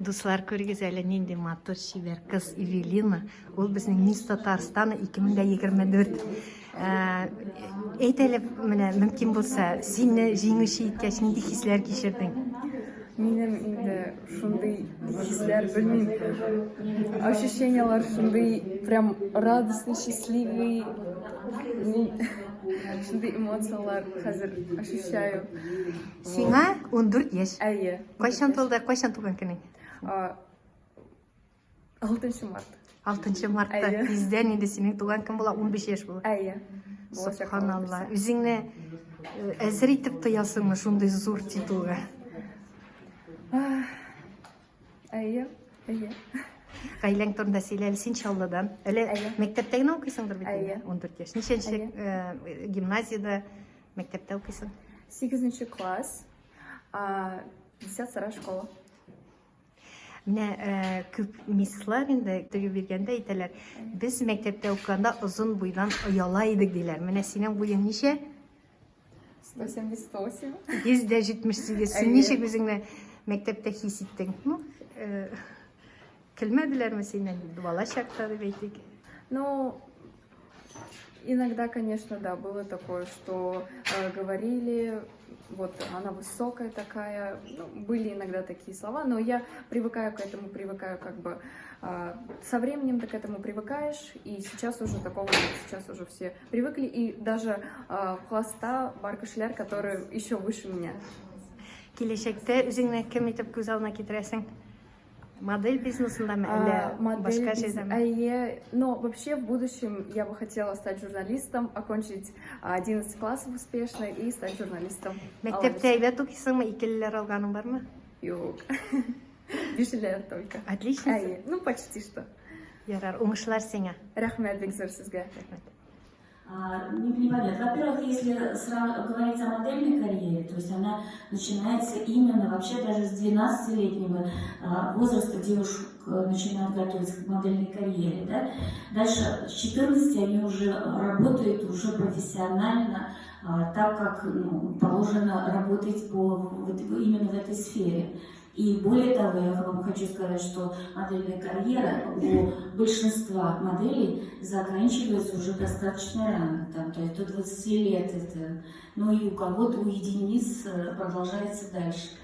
Дуслар, күрегез әле, нинди матур чибәр кыз Эвелина. Ул безнең Мисс Татарстан 2024. Әйт әле, менә мөмкин булса, сине җиңүче иткәч, нинди хисләр кичердең? Минем инде шундый хисләр, белмим, ощущениялар шундый прям радостный, счастливый. Мин шундый эмоциялар хәзер ощущаю. Сиңа 14 яшь. Әйе. Кайчан тулды, кайчан туган көнең? 6 март. 6 мартта. Әйе. Тиздән инде синең туган көн була, 15 яшь була. Әйе. Булачак. Субханалла. Үзеңне әзер итеп тоясыңмы шундый зур титулга? Әйе, әйе. Гаиләң турында сөйлә әле, син Чаллыдан. Әле Әйе. мәктәптә генә укыйсыңдыр бит инде? Әйе. 14 яшь. Ничәнче Әйе. гимназиядә, мәктәптә укыйсың? 8 класс, 52 школа. Менә күп мисслар инде теге биргәндә әйтәләр, без мәктәптә укыганда озын буйдан ояла идек диләр. Менә синең буең ничә? 178. 178. Син Әйе. ничек үзеңне мәктәптә хис иттең? Ну, көлмәделәрме синнән бала чакта дип әйтик? Ну, иногда, конечно, да, было такое, что говорили, вот она высокая такая, ну, были иногда такие слова, но я привыкаю к этому, привыкаю как бы, со временем ты к этому привыкаешь, и сейчас уже такого нет, сейчас уже все привыкли, и даже в класста бар кешеләр, которые еще выше меня. Киләчәктә үзеңне кем итеп күз алдына китерәсең? Модель бизнесындамы, әллә Модель башка җирдәме? Әйе, но вообще в будущем я бы хотела стать журналистом, окончить 11 классов успешно и стать журналистом. Мәктәптә әйбәт укыйсыңмы? Икелеләр алганың бармы? Юк. Бишлеләр только. Отличница? Әйе, ну почти что. Ярар, уңышлар сиңа. Рәхмәт бик зур сезгә. Рәхмәт. Непонятно. Во-первых, если говорить о модельной карьере, то есть она начинается именно вообще даже с 12-летнего возраста девушек начинают готовиться к модельной карьере. Да? Дальше с 14 они уже работают уже профессионально, так как, ну, положено работать вот, именно в этой сфере. И более того, я вам хочу сказать, что модельная карьера у большинства моделей заканчивается уже достаточно рано, там, то есть до 20 лет это, ну и у кого-то, у единиц продолжается дальше.